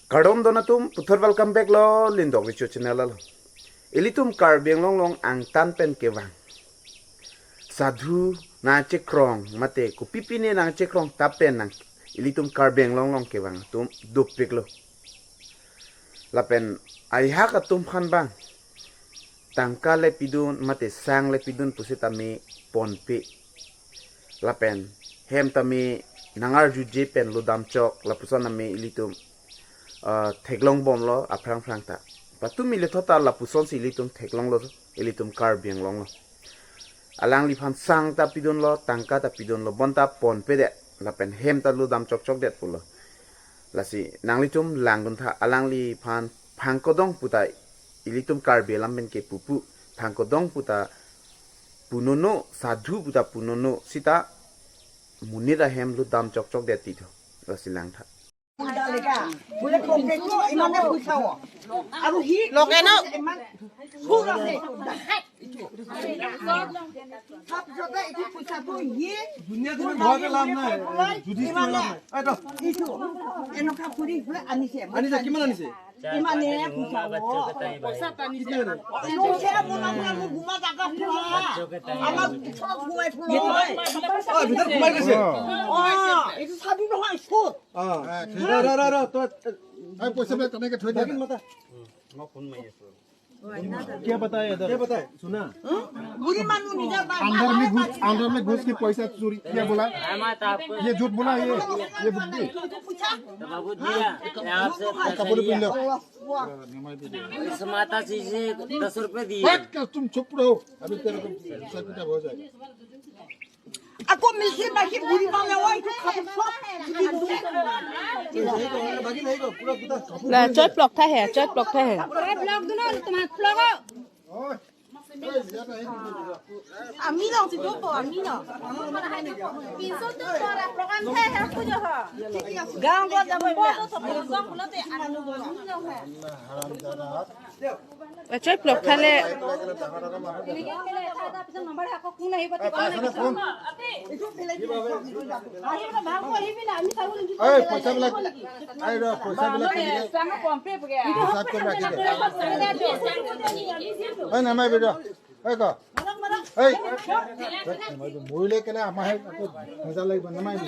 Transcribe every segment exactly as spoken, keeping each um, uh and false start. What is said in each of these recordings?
Kardom don atum, puthot welcome back lo Lindok Richo channel along. Ilitum Karbi Anglong along angtan pen kevang sadhu nangchekrong mate kopi pine nangchekrong ta pen nang ilitum Karbi Anglong along kevang atum dopiklo. Lapen ahak atum aphan bang tangka le pidun mate sang le pidun pusitame ponpe. Lapen hem tame nangarjuje pen lodam chok lapuson tame ilitum ah, theklong bomlo aphrang phrang ta. Patumi lethot ta lapusonsi ilitum theklonglo, ilitum Karbi Anglong along. Alangliphan sang ta pidunlo, tangka ta pidunlo, bonta ponpedet, lapen hem ta lodam chokchokdet pulo. Lasi nanglitum langdun tha, alangliphan phangkodong puta ilitum Karbi alam pen ke pupu, phangkodong puta punono, sadhu puta punono, sita monit ahem lodam chokchokdet titho. Lasi lang tha. Loke no. দুনিয়া তুমি ভয় পেলাম নাই, যুধিষ্ঠিৰ পেলাম নাই। এই তো। আনিছে, কিমান আনিছে? অ, ভিতৰত সোমাই গৈছে। অ। ৰ, ৰ, ৰ, ৰ, তই এই পইচাবিলাক তেনেকে থৈ দিয়া। মাতা। क्या बताए इधर? क्या बताए? सुना। বুঢ়ী মানুহ নিজে পায়। अंदर में घुस, अंदर में घुस के पैसा चोरी किया बोला? ये झूठ बोला, ये, ये बुद्धि। बाबू दिया, आपसे कपड़े पहन लो। इस माता जी से दस रुपए दिए। हट, तुम चुप रहो, अभी तेरे को हिसाब किताब हो जाएगा। Ako misi basi buri bang yawa itu kapso. La choi plok tha he, choi plok tha he. Plok dun na, tumhang plok. Ami long si dopo, ami long. Pinso to tora program the he pujo ho. Gaon ko jabo. Achoi plok tha le. এই পইচাবিলাক, এই ৰ পইচাবিলাক দি দে। হিচাপ কৰি ৰাখি দে। এই নামাৰিবি ৰ। এই ক। এই। মৰিলে কেনে আমাৰ সেই আকৌ মজা লাগিব, নামাৰিবি।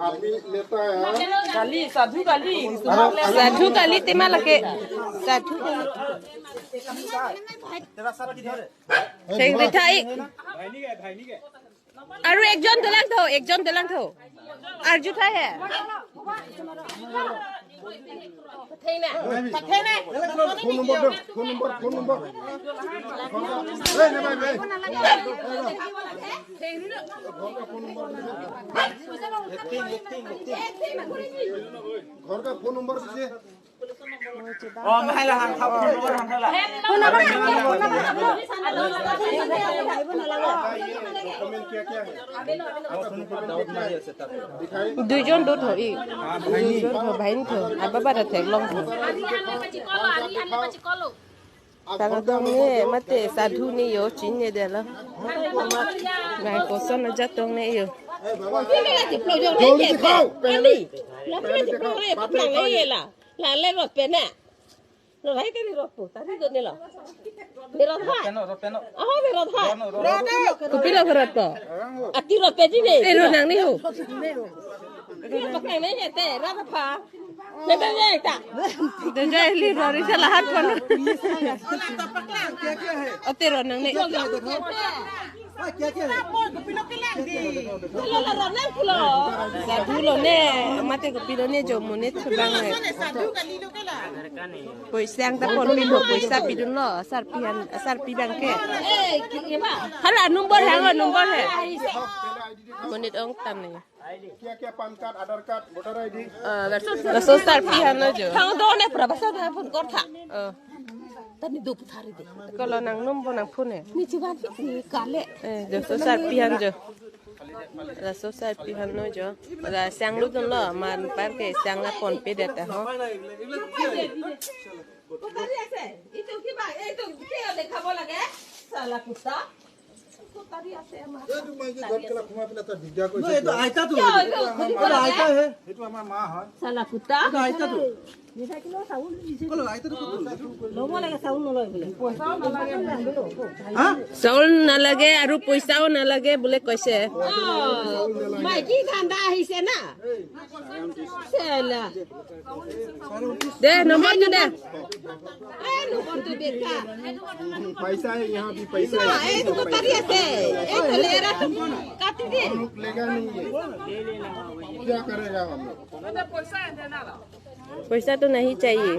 आप भी लेता है। Kali, sadhu kali. Sadhu kali tema lake. Sadhu kali. Sengri thai. Aru ekjon dolang tho, ekjon dolang tho. Arju thai he. Phone number do, phone number, phone number. Hey, hey, hey. घर का phone number दीजिए। দুইজন দুধ হয়, দুইজন দুধ হয়, ভাইন থ, আবা বারা থেক লং থ। Tang atong ne, mate sadhu ne yo, chin ne de la. Nai koson aja tong ne yo. जल्दी दिखाओ, पहले, पहले दिखाओ। Lale rot pe na. Lo hai ke ni rot po, tadi do ni lo. Ni rot ha. Aho ni rot ha. Kopi lo rot po. Ati rot pe di ni. Eh, ro nang ni ho. Ni pakai ni he te, rot pa. Ni ta ni ta. Doja ili ro ri sa lahat pon. Ati ro nang ni. Sadhu lo ne, mate kopi lo ne jo monit bang ne. Poisa ang ta ponpi lo, poisa pidun lo, asarpi han, asarpi bang ke. Hala number hang, number he. Monit ong tam ne. क्या क्या? Pan card, Aadhaar card, voter ID. Laso sarpi han lo jo. Thang do ne pra basa da phone kor tha. Tani do puthari de. Kolo nang number nang phone he. Ni chiban ni kale. Eh, jo so sarpi han jo. Laso sarpi han lo jo. La sang lo dun lo, man par ke sang la ponpe det ho. Kotari ase? Itu kiba, itu kiya dekhabo lage? Sala kuta. এইটো মই কি ঘৰত কেলা সোমাই পেলাই তাত দিগদাৰ কৰিছে? এইটো আইতাটো। কিয় এইটো? এইটো আইতা হে। এইটো আমাৰ মা হয়। চালা কুটা। এইটো আইতাটো। কলো আইতাটো ক'ত? ল'ব লাগে, চাউল নলয় বোলে। হা? চাউল নালাগে আৰু পইচাও নালাগে বোলে কৈছে। অ, মাইকী ধান্দা আহিছে না। চালা। দে, নম্বৰটো দে। এই নম্বৰটো দে তা। पैसा है, यहाँ भी पैसा है। এই তো কটাৰী আছে। এই তো লেৰা কাটি দে। हम लोग लेगा नहीं ये। क्या करेगा हम लोग? पैसा तो नहीं चाहिए।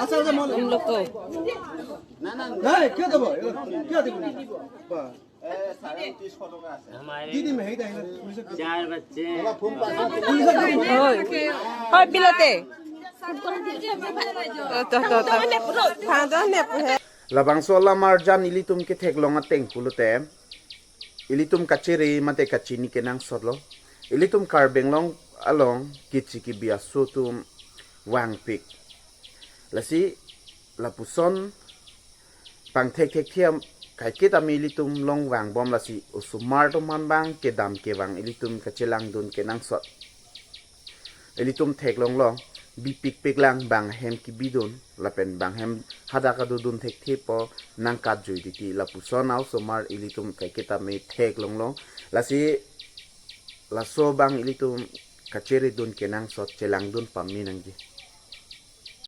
আচ্ছা, আচ্ছা, মই हम लोग को। নাই, কিয় দিব? কিয় দিব? বা। চাৰে ঊনত্ৰিশ টকা আছে। हमारे দিদি, মেহেই আহিলে, পুলিচে চাৰ বাচ্চা। অলপ ফোন পাইছে। পুলিচে হয়, হয়, পিলতে। To, to, to, to. Thang to ne pu he. Labangso alam arjan ilitum ketheklong ateng pulote, ilitum kachere mate kachini kenangsotlo. Ilitum Karbi Anglong along kichi kibi aso atum vangpik. Lasi lapuson pangthek thekthe am kaiketa me ilitum long vangbom, lasi osomar atum aphan abang kedam kevang ilitum kachelangdun kenangsot. Ilitum theklonglo, bipikpik lang bang ahem kebidun lapen bang ahem hadak adodun thekthe pu nangkatjui titi, lapuson a-osomar ilitum kaiketa me theklonglo. Lasi laso abang ilitum kacheredun kenangsot chelangdun pame nangji.